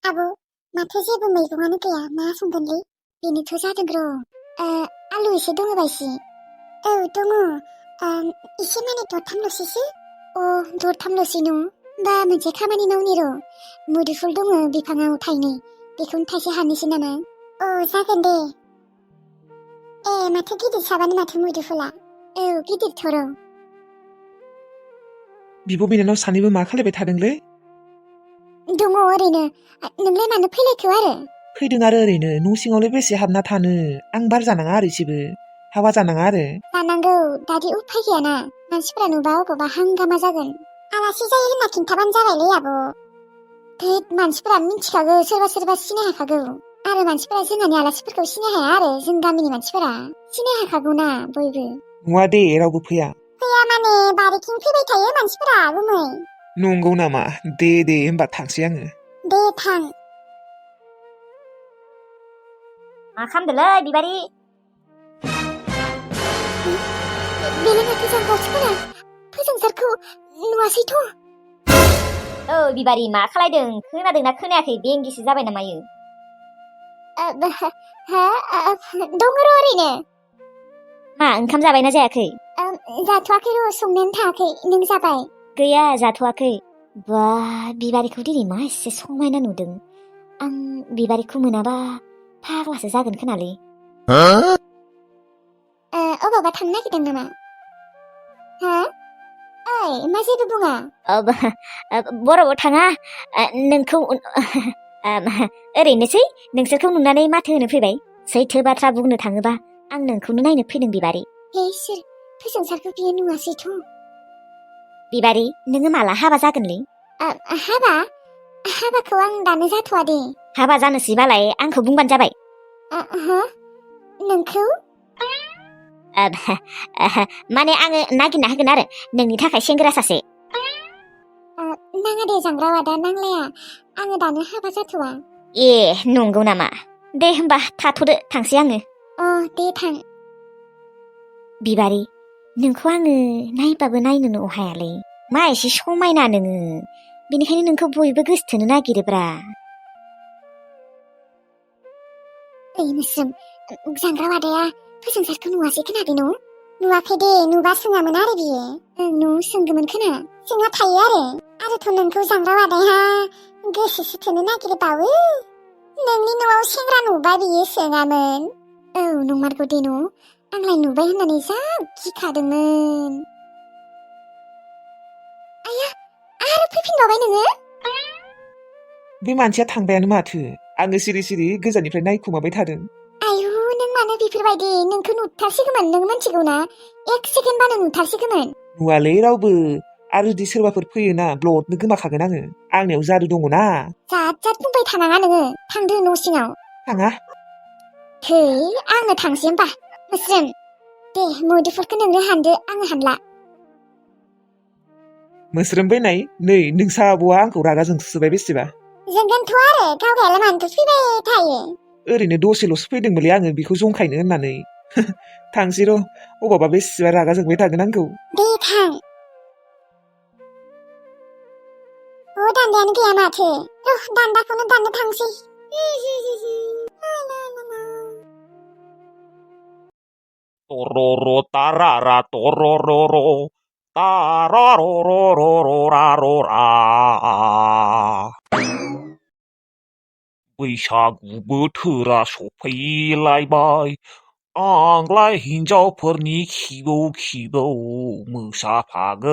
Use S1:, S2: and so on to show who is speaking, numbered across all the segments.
S1: आब' माथो जेबो मैगंआनो गैया मा संगोनलै बेनोथ' जादों र' आलु एसे दङ बायसि औ दङ एसे माने दरथामल'सैसो दरथामल'सै न' बा मोनसे खामानि मावनि र' मुदुफुल दङ बिफाङाव थाइनै बेखौनो थाइसे हानोसै नामा जागोन दे माथो गिदिर साबानो माथो मुदुफुला गिदिरथ' र'
S2: बिब' बिनानाव सानैबो मा खालायबाय थादोंलै
S1: दङ ओरैनो नोंलाय मानो फैलायखो आरो
S2: फैदों आरो ओरैनो न' सिङावलाय बेसे हाबना थानो आं बार जानाङा आरो एसेबो हावा जानाङा आरो
S1: जानांगौ दादि उफाय गैयाना मानसिफोरा नुबा अबावबा हांगामा जागोन आलासि जायो होनना खिन्थाबानो जाबायलै आब' थैद मानसिफोरा मिथिखागौ सोरबा सोरबा सिनाय हाखागौ आरो मानसिफोरा जोंहानि आलासिफोरखौ सिनाय हाया आरो जों गामिनि मानसिफोरा सिनाय हाखागौना बयबो
S2: नुवा दे रावबो फैया
S1: माने बारिथिं फैबाय थायो मानसिफोरा गुमै
S2: नंगौ नामा दे होमबा थांसै आङो
S1: दे थां
S3: मा खालामदोलै बिबारि
S1: बेलाय माथो जांगावसोखोना फोजोंसारखौ नुवासैथ'
S3: बिबारि मा खालायदों खोनादोंना खोनायाखै बेंगिसो जाबाय नामायो
S1: दङ र' ओरैनो
S3: मा ओंखाम जाबायना जायाखै
S1: जाथ'वाखै र' संनायानो थाङाखै नों जाबाय
S3: गैया जाथ'वाखै बा बिबारिखौ दिनै मा एसे समायना नुदों आं बिबारिखौ मोनाबा फाग्लासो जागोन खोनालै
S1: अबावबा थांनो नागिरदों नामा मा जेबो बुङा
S3: बरावबो थाङा नोंखौ ओरैनोसै नोंसोरखौ नुनानै माथो होनो फैबाय सैथो बाथ्रा बुंनो थाङोबा आं नोंखौनो नायनो फैदों बिबारि
S1: सोर फोजोंसारखौ बियो नुवासैथ'
S3: बिबारि नोङो माला हाबा जागोनलै
S1: हाबाखौ आं दानो जाथ'वा दे
S3: हाबा जानोसैबालाय आंखौ बुंबानो जाबाय
S1: नोंखौ
S3: माने आङो नागिरना होगोन आरो नोंनि थाखाय सेंग्रा सासे
S1: नाङा दे जांग्रावा दा नांलाया आङो दानो हाबा जाथ'वा
S3: ए नंगौ नामा दे होमबा थाथ'दो थांसै आङो
S1: दे थां
S3: बिबारि नोंखौ आङो नायबाबो नायनोनो अहायालै मा एसे समायना नोङो बेनिखायनो नोंखौ बयबो गोसोथोनो नागिरोब्रा
S1: मोस्रोम जांग्रावा दाया फोजोंसारखौ नुवासै खोनादों न' नुवाखै दे नुबा सोङामोन आरो बियो न' सोंगोमोन खोना सोंना थायो आरोथ' नोंखौ जांग्रावा दाया गोसोसो थोनो नागिरबावो नोंनि न'आव सेंग्रा नुबा बियो सोङामोन नंमारगौ दे न' आंलाय नुबाय होननानै जा गिखादोंमोन आया आरो फैफिनबावबाय नोङो
S2: बे मानसिया थांबायानो माथो आङो सिरि सिरि गोजाननिफ्राय नायखुमाबाय थादों
S1: आयु नों मानो बेफोरबायदि नोंखौ नुथारसिगौमोन नों मिथिगौना एक सेकेन्डबानो नुथारसिगौमोन
S2: नुवालै रावबो आरो जुदि सोरबाफोर फैयोना ब्लदनो गोमाखागोन आंनियाव जादु दङना
S1: जाद बुंबाय थानाङा नोङो थांदो न' सिङाव
S2: थाङा
S1: थै आङो थांसै होमबा मोस्रोम दे मुदुफुलखौ नोंनो हानदो आङो हानला
S2: मोस्रोम बैनाय नै नोंसा आब'आ आंखौ रागा जोंसोबाय बेसेबा
S1: जोंगोनथ' आरो गावगायालाय मानोथो फैबाय थायो
S2: ओरैनो दसेल'सो फैदोंमोनलै आङो बेखौ जंखायनो होननानै थांसै र' अबावबा बेसेबा रागा जोंबाय थागोन आंखौ
S1: दे थां दान्दायानो गैया माथो दान्दाखौनो दाननो थांसै
S4: Tororo tarara torororo tararororororara बैसागु बोथोरा सफैलायबाय आंलाय हिन्जावफोरनि खिबौ मोसाफागोन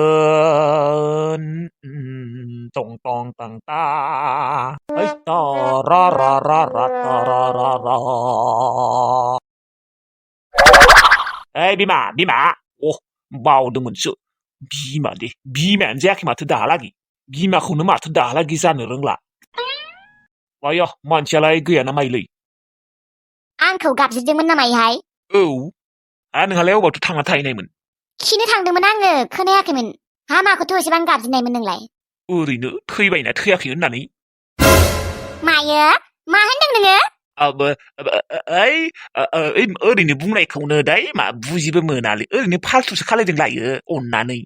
S4: टं टं टां टा तारारारारा तारारारा बिमा बावदोंमोनसो बिमा दे बिमायानो जायाखै माथो दाहालागै बिमाखौनो माथो दाहालागै जानो रोंला आया मानसियालाय गैयाना माइलै
S1: आंखौ गाबज्रिदोंमोन नामा इहाय
S4: औ नोंहालाय अबावथो थांना थाहैनायमोन
S1: खिनो थांदोंमोन आङो खोनायाखैमोन माखौथ' एसेबां गाबज्रिनायमोन नोंलाय
S4: ओरैनो थैबायना थैयाखै होननानै
S1: मायो मा होनदों नोङो
S4: ओरैनो बुंनायखौनो दै मा बुजिबो मोनालै ओरैनो फाल्थुसो खालायदों लायो अननानै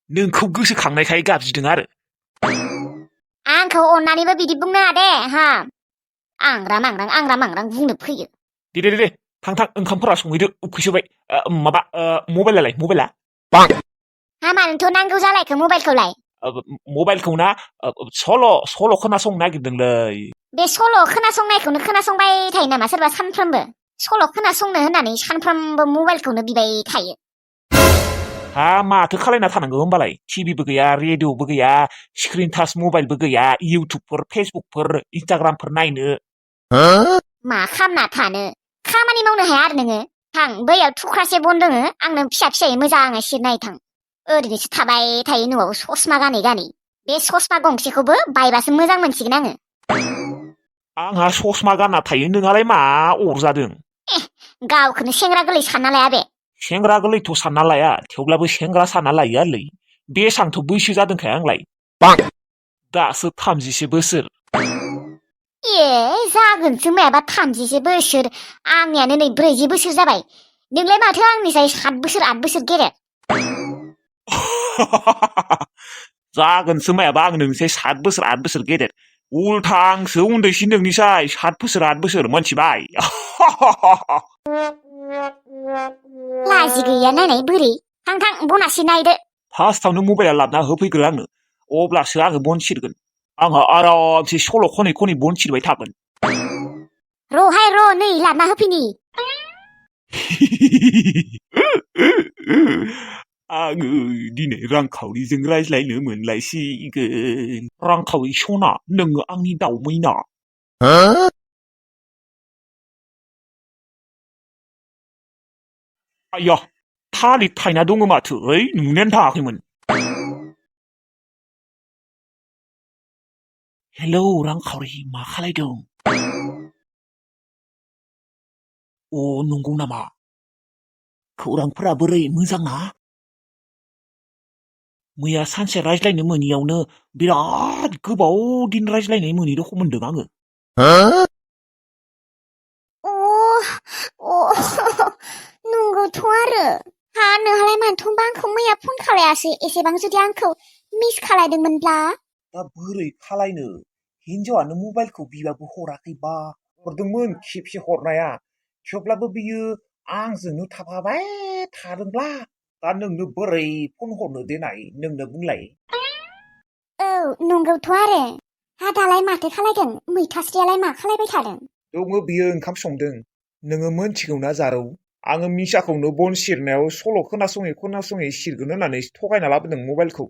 S4: नोंखौ गोसोखांनायखाय गाबज्रिदों आरो
S1: आंखौ अननानैबो बिदि बुंनाङा दे
S3: आंग्रा-मांग्रां बुंनो फैयो।
S4: दे थां ओंखामफोरा संहैदो उखैसोबाय माबा मबाइलालाय मबाइला
S3: हामानोथ' नांगौ जालायखो मबाइलखौलाय।
S4: मबाइलखौ ना सल' खोनासंनो नागिरदोंलै
S3: बे सल' खोनासंनायखौनो खोनासंबाय थायो नामा सोरबा सानफ्रोमबो? सल' खोनासंनो होननानै सानफ्रोमबो मबाइलखौनो बिबाय थायो।
S4: हा माथो खालायना थानांगौ होमबालाय टिभिबो गैया रेडिअ'बो गैया स्क्रिन टाच मबाइलबो गैया इउटुबफोर फेसबुकफोर इन्सटाग्रामफोर नायनो
S3: मा खामना थानो खामानि मावनो हाया आरो नोङो थां बैयाव थुख्रासे बन दोङो आंनो फिसा फिसायै मोजाङै सिरनाय थां ओरैनोसो थाबाय थायो न'आव ससमा गानै गानै बे ससमा गंसेखौबो बायबासो मोजां मोनसिगोन आङो।
S4: आंहा ससमा गानना थायो नोंहालाय मा अरजादों
S3: गावखौनो सेंग्रा गोरलै सानना लाया बे।
S4: सेंग्रा गोरलैथ' सानना लाया थेवब्लाबो सेंग्रा सानना लायो आलै बेसांथ' बैसो जादोंखाय आंलाय दासो 30 बोसोर।
S3: ए जागोनसो मायाबा 30 बोसोर आंनियानो नै 40 बोसोर जाबाय नोंलाय माथो आंनिसाय 7 बोसोर 8 बोसोर गेदेर।
S4: जागोनसो मायाबा आं नोंनिसाय 7 बोसोर 8 बोसोर गेदेर उल्था आंसो उन्दैसिन नोंनिसाय 7 बोसोर 8 बोसोर मोनथिबाय।
S3: लाजि गैया नायनाय बोरै थां बनासि नायदो।
S4: फार्स्टआवनो मबाइला लाबना होफैग्रो आंनो अब्लासो आङो बन सिरगोन आंहा आरामसे सल' खनै खनै बन सिरबाय थागोन।
S3: र'हाय नै लाबना होफैनि।
S4: आङो दिनै रांखावरिजों रायज्लायनो मोनलायसिगोन रांखावरि सना नोङो आंनि दावमैना। आया थालिर थायना दङ माथो नुनायानो थाङाखैमोन। हेलौ रांखावरि मा खालायदों? अ नंगौ नामा खौरांफोरा बोरै मोजां ना? मैया सानसे रायज्लायनो मोनियावनो बिराद गोबाव दिन रायज्लायनो मोनि रखम मोनदों आङो।
S3: नंगौथ' आरो हा नोंहालाय मानोथ' आंखौ मैया फन खालायासै एसेबां जुदि आंखौ मिस खालायदोंमोनब्ला?
S2: दा बोरै खालायनो हिनजावानो मबाइलखौ बिबाबो हराखैबा हरदोंमोन खेबसे हरनाया थेवब्लाबो बियो आंजोंनो थाफाबाय थादोंब्ला दा नोंनो बोरै फन हरनो देनाय नोंनो बुंलाय।
S3: औ नंगौथ' आरो हा दालाय माथो खालायदों मैथास्रियालाय मा खालायबाय थादों?
S2: दङ बियो ओंखाम संदों नोङो मोनथिगौना जारौ आङो मिसाखौनो बन सिरनायाव सल' खोनासङै सिरगोन होननानै थगायना लाबोदों मबाइलखौ।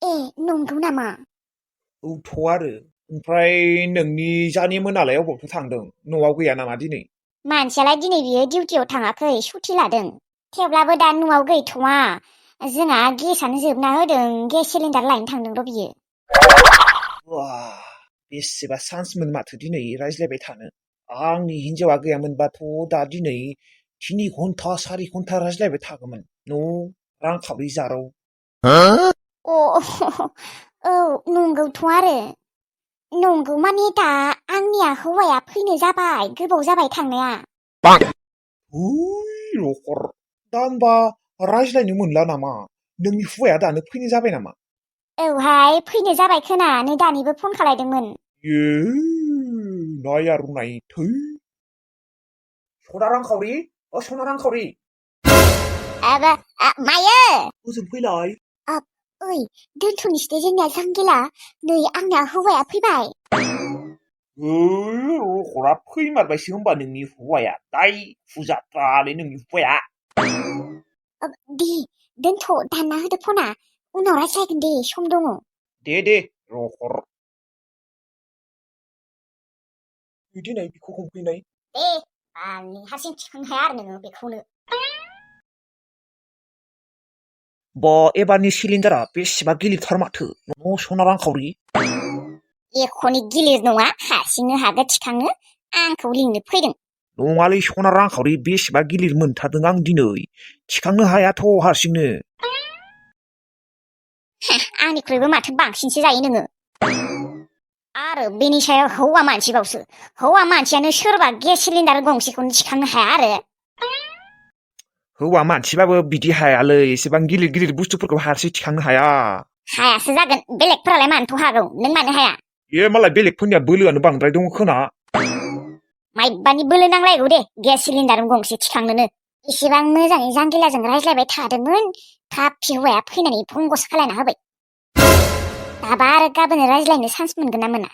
S3: ए नंगौ नामा?
S2: औथ' आरो ओमफ्राय नोंनि जानि मोनालाय अबावथो थांदों न'आव गैया नामा दिनै?
S3: मानसियालाय दिनै बियो डिउटियाव थाङाखै सुथि लादों थेवब्लाबो दा न'आव गैथ'वा जोंहा गेसआनो जोबना होदों गेस सिलिन्डार लायनो थांदों र' बियो।
S2: बा बेसेबा चान्समोन माथो दिनै रायज्लायबाय थानो आंनि हिनजावा गैयामोनबाथ' दा दिनै 3 घन्टा 4 घन्टा रायज्लायबाय थागौमोन रांखावरि जारौ।
S3: औ नंगौथ' आरो नंगौ माने दा आंनिया हौवाया फैनो जाबाय गोबाव जाबाय थांनाया।
S2: लखर दा होमबा रायज्लायनो मोनला नामा नोंनि हौवाया दानो फैनो जाबाय नामा?
S3: औहाय फैनो जाबाय खोना नै दानिबो फन खालायदोंमोन।
S2: नाय आरो नाय थै सना रांखावरि सना रांखावरि
S3: मायो
S2: ओजों फैलाय।
S3: ओइ दोनथ'नोसै दे जोंनिया जांगिला नै आंनिया हौवाया फैबाय।
S2: लखरा फैमारबायसो होमबा नोंनि हौवाया दाय फुजाथ्रालै नोंनि हौवाया।
S3: दे दोनथ' दानना होदो फना उनाव रायज्लायगोन दे सम दङ।
S2: दे लखर दिनै बेखौ हमफैनाय
S3: दे आंनि हारसिं थिखांनो हाया आरो नोङो बेखौनो।
S2: एबारनि सिलिन्डारा बेसेबा गिलिरथार माथो सना रांखावरि।
S3: एख'नि गिलिर नङा हारसिंनो हागोन थिखांनो आंखौ लिंनो फैदों।
S2: नङालै सना रांखावरि बेसेबा गिलिर मोनथारदों आं दिनै थिखांनो हायाथ' हारसिंनो।
S3: आंनिख्रुइबो माथो बांसिनसो जायो नोङो आरो बेनि सायाव हौवा मानसिबावसो हौवा मानसियानो सोरबा गेस सिलिन्डार गंसेखौनो थिखांनो हाया आरो।
S2: हौवा मानसिबाबो बिदि हायालै एसेबां गिलिर बुस्थुफोरखौ हारसिं थिखांनो हाया।
S3: हायासो जागोन बेलेगफोरालाय मानोथ' हागौ नों मानो हाया?
S2: ए मालाय बेलेगफोरनिया बोलोआनो बांद्राय दङ खोना
S3: माइबानि बोलो नांलायगौ दे गेस सिलिन्डार गंसे थिखांनोनो इसेबां मोजाङै जांगिलाजों रायज्लायबाय थादोंमोन थाब हौवाया फैनानै फंगस खालायना होबाय दाबा आरो गाबोन रायज्लायनो चान्स मोनगोन ना मोना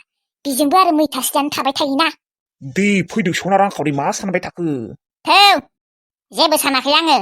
S3: बिजोंबो आरो मैथा सिदानो थाबाय थायोना
S2: दे फैदो सना रांखावरि मा सानबाय थाखो
S3: थौ जेबो सानाखै आङो